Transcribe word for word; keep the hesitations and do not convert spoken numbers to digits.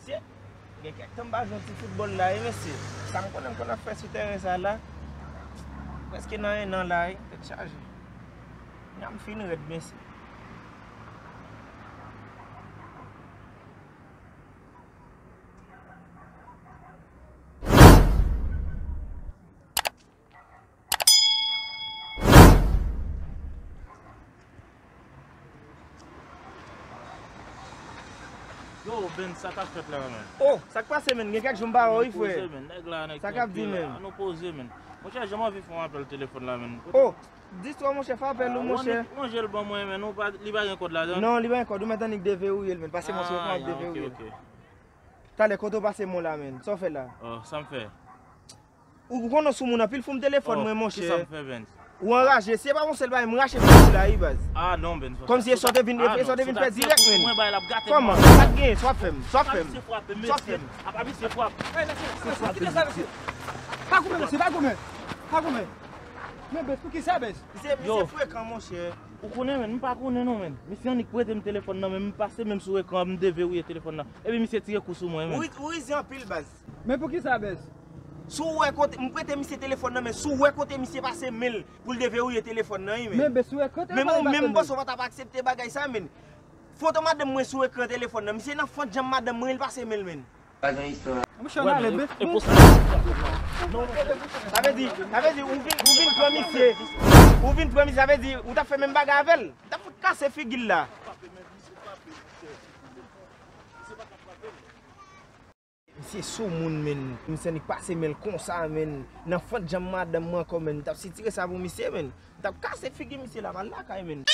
Mesye, gen kèk tan m pa jwe yon ti foutbòl la, wi, mesye. Sa m konnen m konn ap fè sou tèren sa la, prèske nan en an la, wi, tèt chaje. Kounya m fin rèd, mesye. Yo, Ben, sa k ap fèt la, men? Oh, sa k pase, men? Gen kèk jou m pa wè w, wi, frè. Poze, men. Nèg la, nèg tranpil. Sa k ap di, men? An nou poze, men. Monchè, jan m anvi fè yon apèl telefòn la, men. Oh, di twa, monchè, fè apèl ou, monchè. Wan, wan jèl ban mwen, men. Ou pa, li pa gen kòd ladan? Non, li pa gen kòd. Ou mèt annik deverouye l, men. Pase mwen sou ekran, deverouye l. Ah, ok, ok. Talè, kote w pase mwen la, men? Sa w fè la? Oh, sa m fè? Ou, ou konnen w sou moun anpil, fè m telefòn mwen, monchè. Kisa m fè, Ben? Ou anraje, si e pa yon sèl bagay, m rache figi w la, wi, baz. Ah, non, Ben. Kòmsi e sa w te vin, e sa w te vin fè dirèk, men. Kòman? Sa k genyen? Sa w ap fè m? Sa w ap fè m? Sa w ap fè m? Apa misye frape. Kite sa, mesye. Pa goumen, mesye, pa goumen. Pa goumen. Men, Bès, poukisa, Bès? Misye, misye frekan, monchè. Ou konnen, men, m pa konnen, non, men. Misye annik prete m telefòn nan, men m pase menm sou ekran, m deverouye telefòn nan. Epi misye tire kou sou mwen, men. Ou ri-, ou rize anpil, baz. Men poukisa, Bès? Si w wè kote, m prete misye telefòn nan, men si w wè kote misye pase men l pou l deverouye telefòn nan, wi, men. Men, Bès, ou wè kote l pase men l? Men m panse w pa t ap aksepte bagay sa, men. Foto madanm mwen sou ekran telefòn nan. Misye nan fant janm madanm mwen, li pase men l, men. Monchè, ann ale, Bès. Sa vle di, sa vle di, ou vin, ou vin pran misye. Ou vin pran misye, sa vle di, ou t ap fè menm bagay avè l. Ou t ap fout kase figi l la. Misye sou moun, men. Misye annik pase men l konsa, men. Nan fant janm madanm mwen ankò, men. M t ap sitire sa pou misye, men. M t ap kase figi misye la, m al lakay, men.